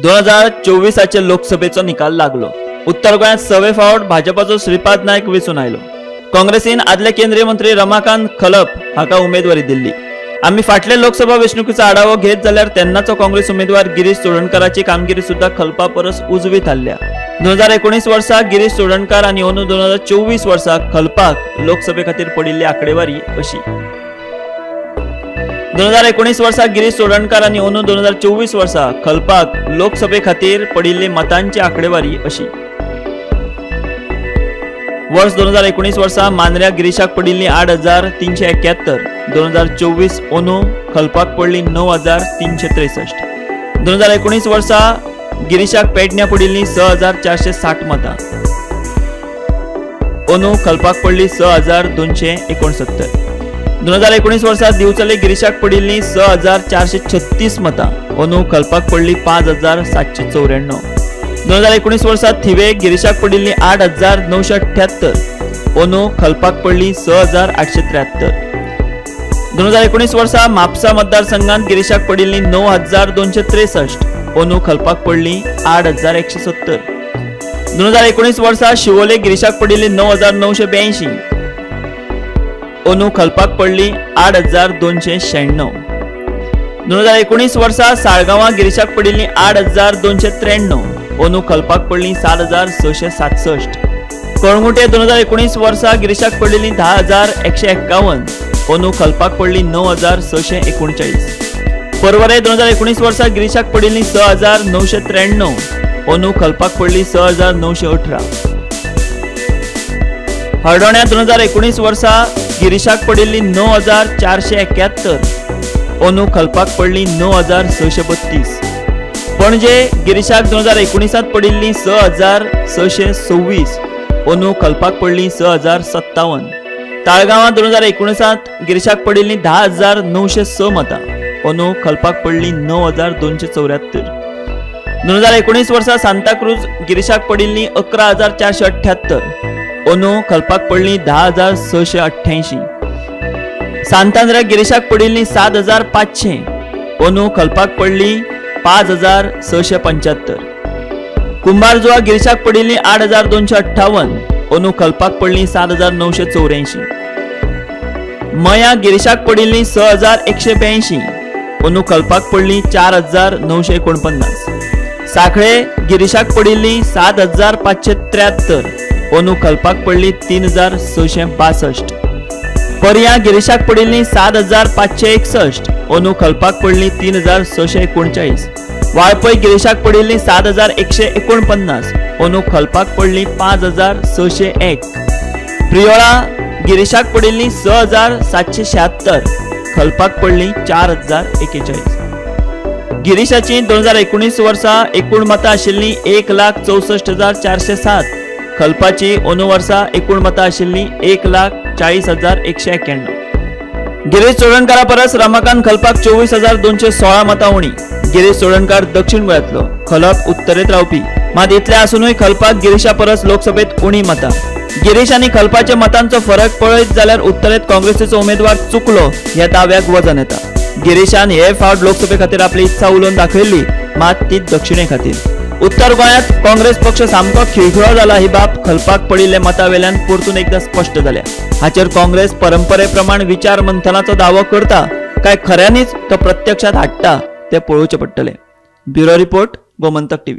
2024 लोकसभेचो निकाल लागलो. उत्तर गोंयांत सवे फावट भाजपाचो श्रीपाद नायक वेंचून आयलो. काँग्रेसीन आदले केंद्रीय मंत्री रमाकांत खलप हाका उमेदवारी दिल्ली. आमी फाटले लोकसभा वेंचणुकीचो आढावो घेत जाल्यार तेन्नाचो काँग्रेस उमेदवार गिरीश चोडणकाराची कामगिरी सुद्धा खलपा परस उजवी थारल्या. 2019 वर्सा गिरीश चोडणकार आनी अंदू 2024 वर्सा खलपाक लोकसभे खातीर पडिल्ली आंकडेवारी अशी. 2019 वर्सा गिरीश चोडणकार आनी अंदू 2024 वर्सा खलपाक लोकसभे खातीर पडिल्ली मतांची आंकडेवारी अशी. वर्स 2019 वर्सा मांद्र्या गिरीशाक पडिल्ली 8,371, 2024 अंदू खलपाक पडली 9,363. 2019 वर्सा गिरीशाक पेडण्या पडिल्ली 6,460 मतां, अंदू खलपाक पडली 6,269. 2019 वर्सा दिवचले गिरीशाक पडिल्ली 6,436 मतां, अंदू खलपाक पडली 5,794. 2019 वर्सा थिवे गिरीशाक पडिल्ली 8,978, अंदू खलपाक पडली 6,873. 2019 वर्सा म्हापसा मतदारसंघात गिरीशाक पडिल्ली 9,263, अंदू खलपाक पडली 8,170. 2019 वर्सा शिवोले गिरीशाक पडिल्ली 9,982, अंदू खलपाक पडली 8,296. 2019 वर्सा साळगांवां गिरीशाक पडिल्ली 8,293, अंदू खलपाक पडली 7,667. कळंगुटे 2019 वर्सा गिरीशाक पडिल्ली 10,151, अंदू खलपाक पडली 9,639. पर्वरे 2019 वर्सा गिरीशाक पडिल्ली 6,993, अंदू खलपाक पडली 6,918. हळदोण्या 2019 वर्सा गिरीशाक पडिल्ली 9,471, अंदू खलपाक पडली 9,632. पणजे गिरीशाक 2019 पडिल्ली 6,626, अंदू खलपाक पडली 6,057. ताळगांवां 2019 गिरीशाक पडिल्ली 10,906 मतां, अंदू खलपाक पडली 9,274. 2019 वर्सा सांताक्रूज गिरीशाक पडिल्ली 11,478, अंदू खलपाक पडली 10,688. सांतांद्र्या गिरीशाक पडिल्ली 7,500, अंदू खलपाक पडली 5,675. कुंभारजुआ गिरीशाक पडिल्ली 8,258, अंदू खलपाक पडली 7,984. मया गिरीशाक पडिल्ली 6,182, अंदू खलपाक पडली 4,949. साखळे गिरीशाक पडिल्ली 7,573, अंदू खलपाक पडली 3,662. पर्या गिरीशाक पडिल्ली 7,561, अंदू खलपाक पडली 3,639. वाळपय गिरीशाक पडिल्ली 7,149, अंदू खलपाक पडली 5,601. प्रियोळा गिरीशाक पडिल्ली 6,776, खलपाक पडली 4,041. गिरीशाची 2019 वर्सा एकूण मतां आशिल्ली 1,64,407, खलपाची अंदू वर्सा एकूण मतां आशिल्ली 1,40,191. गिरीश चोडणकारा परस रमाकांत खलपाक 24,216 मतां उणी. गिरीश चोडणकार दक्षिण गोंयांतलो, खलप उत्तरेंत रावपी, मात इतले आसुनूय खलपाक गिरीशा परस लोकसभेत उणी मतां. गिरीश आनी खलपाच्या मतांचो फरक पळयत जाल्यार उत्तरेंत काँग्रेसीचो उमेदवार चुकलो ह्या दाव्याक वजन येता. गिरीशान हे फावट लोकसभे खातीर आपली इत्सा उलोवन दाखयल्ली, मात ती दक्षिणे खातीर. उत्तर गोंयांत काँग्रेस पक्ष सामको खिळखिळो जाला ही बाब खलपाक पडिल्ल्या मतां वेल्यान परतून एकदा स्पश्ट जाल्या. हाचेर काँग्रेस परंपरे प्रमाण विचार मंथनाचो दावो करता काय खऱ्यांनीच तो प्रत्यक्षात हाडटा ते पळोवचें पडटलें. Bureau report, Gomantak TV.